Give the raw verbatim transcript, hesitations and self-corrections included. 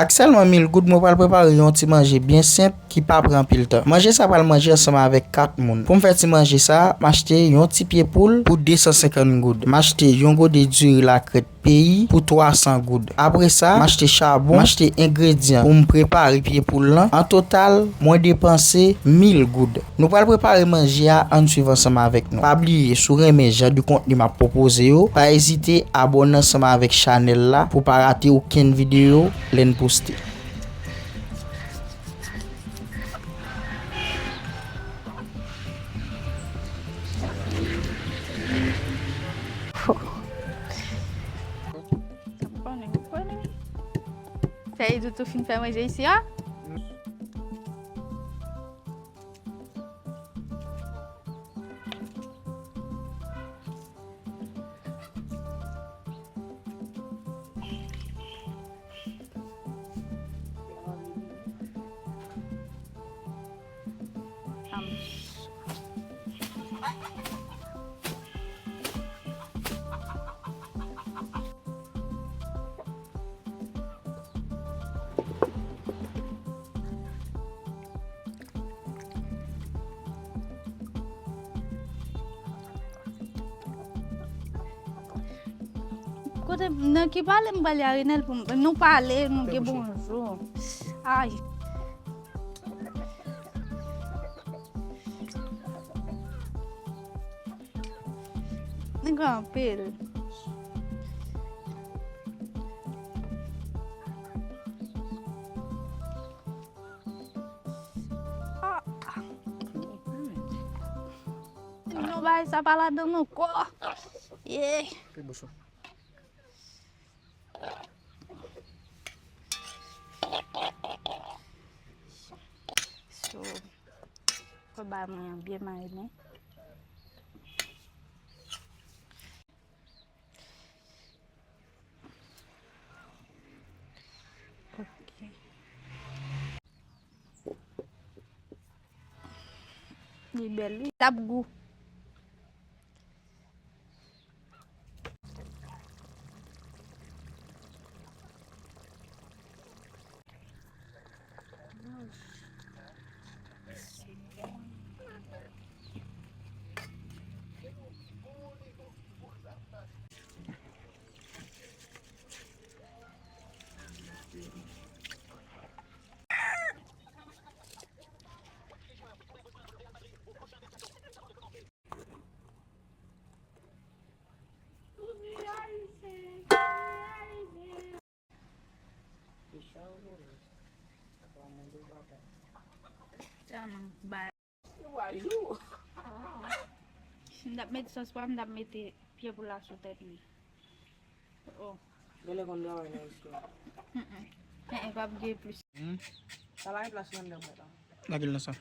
Ak sèlman mil goud, mwen pral prepare yon ti manje byen senp ki pa pran anpil tan. Manje sa pral manje ansanm avèk kat moun. Pou m fè ti manje sa, m achte yon ti pye poul pou de san senkant goud. M achte yon gode diri lakrèt peyi pou twa san goud. Apre sa, m achte chabon, m achte engredyan pou m prepare pye poul lan. An total, mwen depanse mil goud. Nou pral prepare manje a, ann swiv ansanm avèk nou. Pa bliye, si w renmen jan de kontni m ap pwopoze yo, pa ezite abòne ansanm avèk chanèl la pou w pa rate okenn videyo lè n poste. Sa pa konnen, ou konnen. Fèy Toutou fin fè manje isi a? Kote, nan ki pale m pale a Renel pou m, nou pale, nou gen bonjou. Ay. Nèg anpil. Ah. Non, bagay sa pa ladan ankò. Yeah. So, fò ba mwen an byen marine. Ok. Li bèl, wi. L ap gou. Sa nan bay. Si m t ap mete sòs pa m, m t ap mete pye poul la sou tèt li. Oh. Genlè konn travay nan restoran. Mm, mm. Eh, eh, p ap gen plis. Hmm. Sa pa gen plas nan anndan bwèt la. Lage l nan sa.